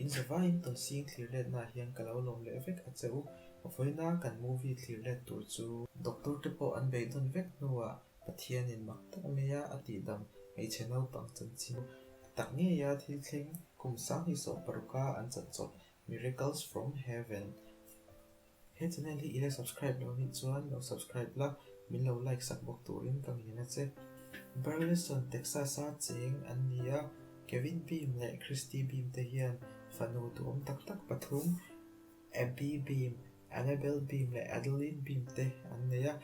In zavaiin Tawnsing thlir letnaah hian ka lo lawm leh vek a che u. Vawiina kan movie thlir let tur chu. Doctor te pawh an beidawn vek hnuah Pathianin mak tak maia a tihdam hmeichhe naupang chanchin a tak ngeia thil thleng kum 2016a an chanchawp Miracles from Heaven He channel hi i la subscribe lo nih chuan lo subscribe la, min lo like sak bawk turin ka ngen a che. Burleson, Texas-a cheng an ni a, Kevin Beam leh Christy Beam te hian fanu duhawm tak tak pathum, Abby Beam, Annabelle Beam leh Adeline Beam te an nei a.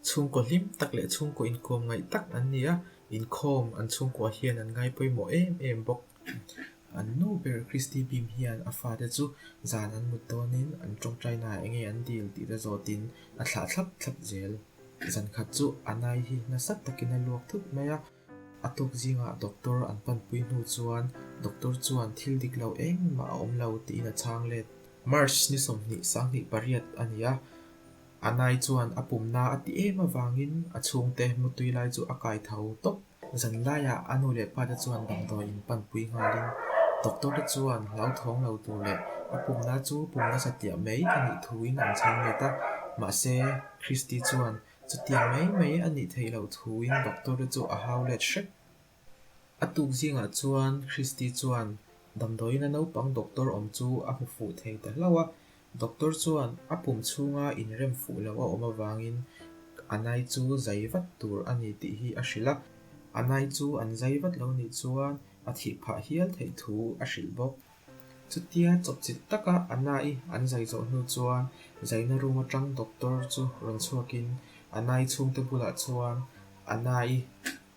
Chhungkaw hlim tak leh chhungkaw inkawm ngaih tak an ni a, inkhawm an chhungkua hian an ngai pawimawh em em bawk. An nu ber Christy Beam hian a fate chu zan an mut dawnin an tawngtainaah eng nge an dil tih te zawtin a thlah thlap thlap zel. Zan khat chu a nai hi nasa takin a luak thut mai a, a tuk zingah doctor an panpui hnu chuan doctor chuan thil dik lo engmah a awm lo tiin a chhang let. March ni 28 a ni a, Anai chuan a pumna a ti em avangin a chhungte mutui lai chu a kai tho tawp. Zan laiah a nu leh pa te chuan damdawi in panpui nghalin doctor te chuan hlauthawng lo tur leh a pumna chu pum nasa tiah mai a nih thuin an chhang let a, mahse Christy chuan chutiang mai mai a nih theih loh thuin doctor te chu a hau let hrep. A tuk zingah chuan Christy chuan damdawiin a naupang doctor awm chu a hmu fuh thei ta hlauh a, Doctor chuan a pum chhunga inrem fuh lo a awm avangin a nai chu zai vat tur a ni tih hi a hrilh a, a nai chu an zai vat lo nih chuan a thih phah hial theih thu a hrilh bawk. Chutia chawpchilh taka a nai an zai zawh hnu chuan zaina room atang doctor chu rawn chhuakin a nai chhungte bulah chuan a nai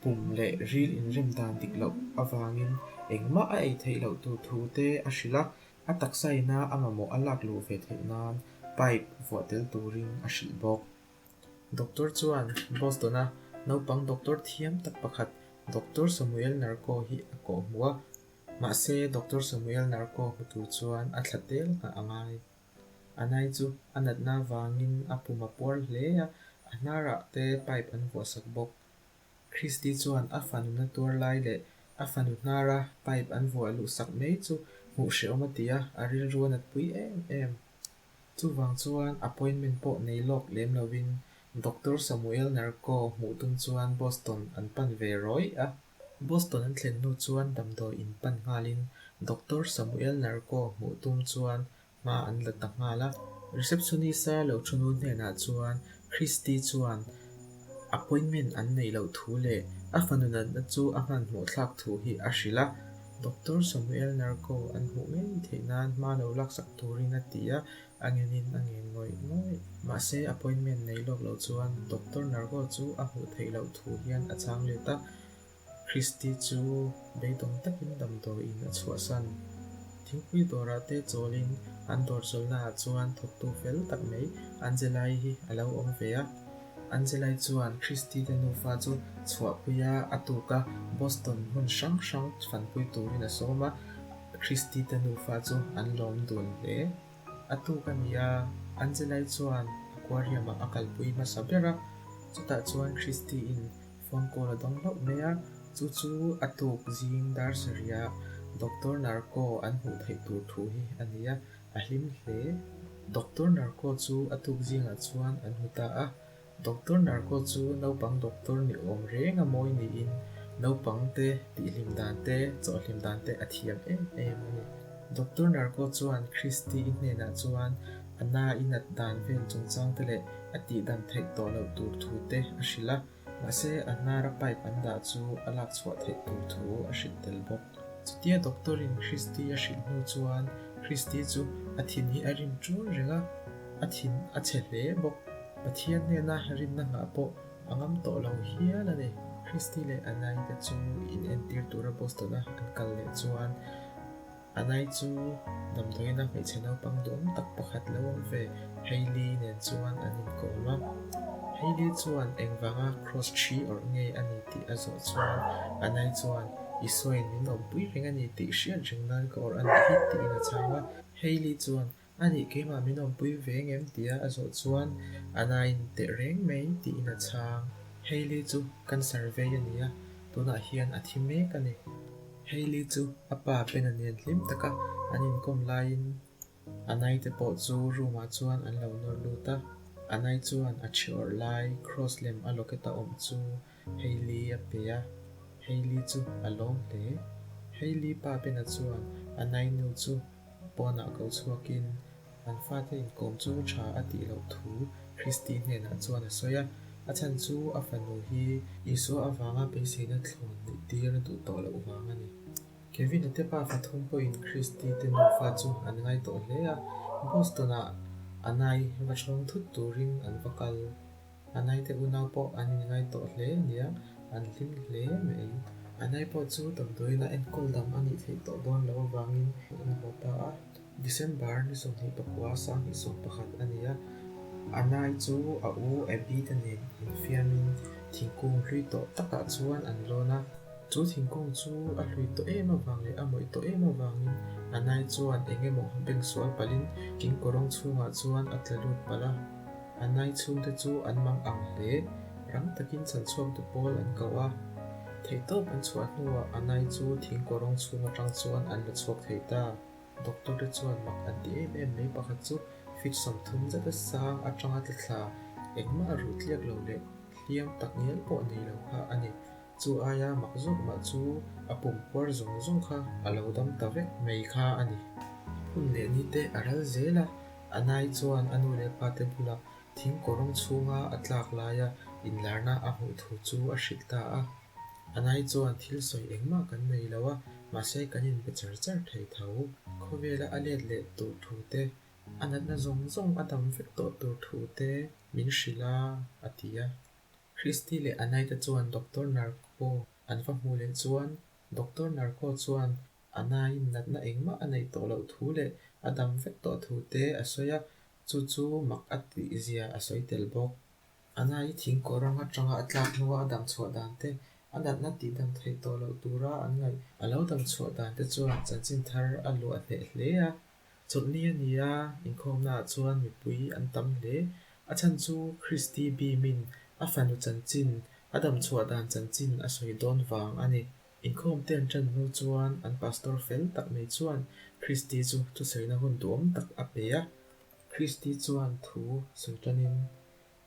pum leh ril inrem dan dik loh avangin engmah a ei theih loh tur thu te a hrilh a, A taksa ina a mamawh a lak luh ve theih nan pipe vuah tel turin a hrilh bawk. Doctor chuan Boston-a naupang doctor thiam tak pakhat Doctor Samuel Narco hi a kawh hmuh a, mahse Doctor Samuel Narco hmu tur chuan a thla tel nghah a ngai. A nai chu a natna vangin a pum a puar hle a, a hnarah te pipe an vuahsak bawk. Christy chuan a fanu na tuar lai leh a fanu hnara pipe an vuah luh sak mai chu hmuh hrehawm a ti a, a rilru a natpui em em. Chuvang chuan appointment pawh nei lawk lem lovin Doctor Samuel Narco hmuh tum chuan Boston an pan ve rawih a. Boston an thlen hnu chuan damdawi in pan nghalin Doctor Samuel Narco hmuh tum chuan Hma an la ta nghal a. Receptionist-a lo thu nu hnenah chuan Christy chuan appointment an neih loh thu leh a fanu natna chu a hmanhmawh thlak thu hi a hrilh a. Doctor Samuel Narco an hmuh ngei theih nan hma lo laksak turin a ti a, a ngenin a ngen ngawih ngawih. Mahse appointment nei lawk loh chuan Doctor Narco chu a hmuh theih loh thu hian a chhang let a. Christy chu beidawng takin damdawiin a chhuahsan. Thingpui dawrah te chawlin an dawr chawlhnaah chuan thawktu fel tak mai Angelai hi a lo awm ve a. Angelai chuan Christy te nufa chu chhuahpuia a tuk a, Boston hmun hrang hrang fanpui turin a sawm a, Christy te nufa chu an lawm dun hle. A tuk a ni a, Angelai chuan aquarium-ah a kalpui hmasa ber a, chutah chuan Christy-in Phone call a dawng hlauh mai a, chu chu a tuk zing dar sarihah Doctor Narco an hmuh theih tur thu hi a ni a, a hlim hle. Doctor Narco chu a tuk zingah chuan an hmu ta a, Doctor Narco chu naupang doctor ni awm reng a mawi niin naupang te tihhlim dan te, chawhhlim dan te a thiam em em a ni. Doctor Narco chuan Christy-i hnenah chuan a na i nat dan vel chungchang te leh a tihdam theih tawh loh tur thu te a hrilh a. Mahse, a hnara pipe an dah chu a lak chhuah theih tur thu a hrilh tel bawk. Chutia doctor-in Christy a hrilh hnu chuan Christy chu a thin hi a rim ṭun reng a, a thin a chhe hle bawk. Pathian hnena rinna nghah pawh a ngam tawh lo hial a ni. Christy leh Anai te chu inentir tura Boston-a an kal leh chuan Anai chu damdawiina hmeichhe naupang duhawm tak pakhat lo awm ve Hailey nen chuan an inkawm a. Hailey chuan engvanga cross thi awrh nge a ni tih a zawh chuan Anai chuan Isuain min awmpui reng a ni tih hriat reng nan ka awrh a nih hi tiin a chhang a. Hailey chuan A nih keimah min awmpui ve ngem tia a zawh chuan Anaiin teh reng mai tiin a chhang. Hailey chu cancer vei a ni a, tunah hian a thi mek a ni. Hailey chu a pa Bena nen hlim taka an inkawm laiin Anai te pawh chu room ah chuan an lo nawr lut a. Anai chuan a thi awrh lai cross lem a locket a awm chu Hailey a pe a, Hailey chu a lawm hle. Hailey pa Bena chuan Anai nu chu pawnah ko chhuakin an fate inkawm chu tha a tih loh thu Christy hnenah chuan a sawi a, a chhan chu a fanu hi Isua avanga beiseina thlawn neih tir a duh tawh loh vang a ni. Kevin-a te pa fathum pawhin Christy te nufa chu an ngai tawh hle a, Boston-ah Anai va chhawng thut turin an va kal. Anai te unau pawh an inngai tawh hle nia, an hlim hle mai. Anai pawh chu damdawiin a enkawl dam a nih theih tawh dawn loh avangin an haw ta a. December ni 24 2011 a ni a, Anai chu a u Abby te nen infiamin thingkung hlui tawh takah chuan an lawn a. Chu thingkung chu a hlui tawh em avang leh a mawih tawh em avangin Anai chuan eng emaw beng sual palhin thingkawrawng chhungah chuan a tla lut palh a. A nai chhungte chu an mang ang hle, rang takin chalchhuak tu pawl an koh a. Theihtawp an chhuah hnuah a nai chu thingkawrawng chhung atang chuan an la chhuak thei ta. Doctor te chuan mak an ti em em mai pakhat chu feet 30 zeta sang atanga tla thla engmah a ruh tliak lo leh hliam tak ngial pawh nei lo kha a ni. Chu aia mak zawk mah chu a pum puar zawng zawng kha a lo dam ta vek mai kha a ni. Hun leh ni te a ral zel a, Anai chuan a nu leh pa te bulah thing kawrawng chhunga a tlak laia inlarna a hmuh thu chu a hrilh ta a. Anai chuan thil sawi engmah kan nei lo a, mahse kan inbe char char thei tho. Khawvela a let leh tur thu te, a natna zawng zawng a dam vek tawh tur thu te min hrilh a, a ti a. Christy leh Anai te chuan Doctor Narco an va hmuh leh chuan Doctor Narco chuan A naiin natna engmah a neih tawh loh thu leh a dam vek tawh thu te a sawi a, chu chu mak a tih zia a sawi tel bawk. A nai thing kawrawng atanga a tlak hnua a dam chhuah dan te, a natna tih dam theih tawh loh tura an ngaih a lo dam chhuah dan te chuan chanchin thar a luah hneh hle a. Chawlhni a ni a, inkhawmnaah chuan mipui an tam hle. A chhan chu Christy Beam-in a fanu chanchin, a dam chhuah dan chanchin a sawi dawn vang a ni. Inkhawm te an ṭan hnu chuan an pastor fel tak mai chuan Christy chu thusawiina hun duhawm tak a pe a. Christy chuan thu sawi ṭanin,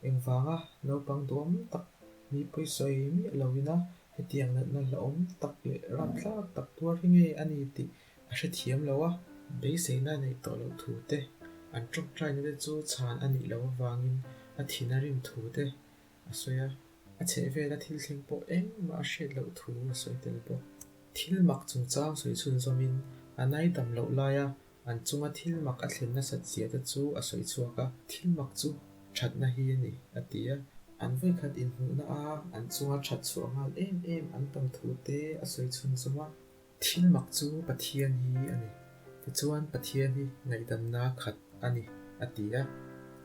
Engvanga naupang duhawm tak mi pawisawi miah loina hetiang natna hlauhawm tak leh rapthlak tak tuar hi nge a ni tih a hrethiam lo a. Beiseina neih tawh loh thu te, an ṭawngṭaina te chu chhan a nih loh avangin a thin a rim thu te a sawi a. A chhehvela thil thleng pawh engmah a hriat loh thu a sawi tel bawk. Thil mak chungchang sawi chhunzawmin a nai dam loh laia an chunga thil mak a thlen nasat zia te chu a sawi chhuak a. Thil mak chu thatna hi a ni, a ti a. An vawikhat inhmuhna a an chunga that chhuah nghal em em an tam thu te a sawi chhunzawm a. Thil mak chu Pathian hi a ni. Tichuan Pathian hi ngaihdamna khat a ni, a ti a.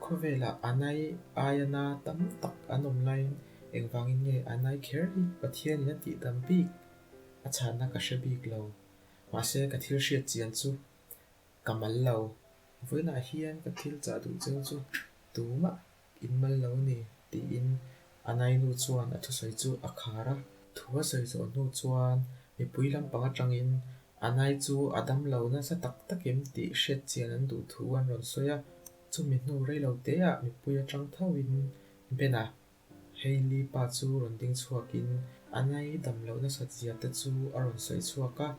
Khawvelah Anai aia na tam tak an awm laiin engvangin nge Anai kher hi Pathianin a tihdam bik? A chhanna ka hre bik lo. Mahse ka thil hriat chian chu ka mal lo. Vawiinah hian ka thil chah duh cheu chu tumah In mal lo ni, tiin a nainu chuan a thusawi chu a khar a. Thu a sawi zawh hnu chuan mipui lampang atangin a nai chu a dam lo nasa tak tak em tih hriat chian an duh thu an rawn sawi a. Chumi hnu rei lo teah mipui atang thoin Ben-a, Hailey pa chu rawn ding chhuakin a nai dam loh nasat zia te chu a rawn sawi chhuak a.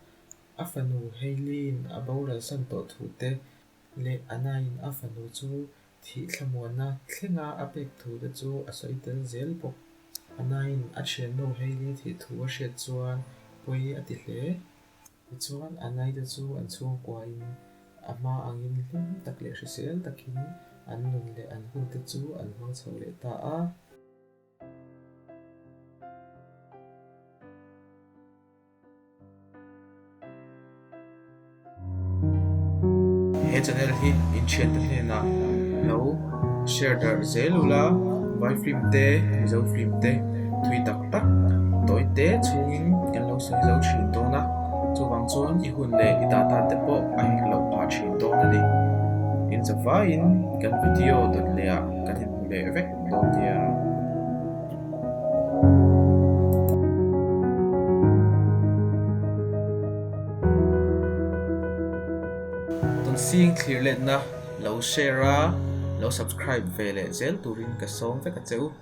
A fanu Hailey-in a boral san tawh thu te leh a naiin a fanu chu Thih thlamuanna thlenga a pek thu te chu a sawi tel zel bawk. A naiin a thiannu Hailey thih thu a hriat chuan pawi a ti hle. Tichuan a nai te chu an chhungkuain a hma angin hlim tak leh hrisel takin an nun leh an hun te chu an hmang chho leh ta a. He channel hi inthiante hnenah lo share darh zel ula vai film te Mizo film te thui tak tak tawi te chhungin kan lo sawi zo thin dawn a chuvang chuan i hun leh i data te pawh a hek loh phah thin dawn a ni inzavaiin kan video dawt leh ah kan inhmu leh vek dawn nia. Zun sing thlir letna lo share a, lo subscribe ve leh zel turin ka sawm vek a che u.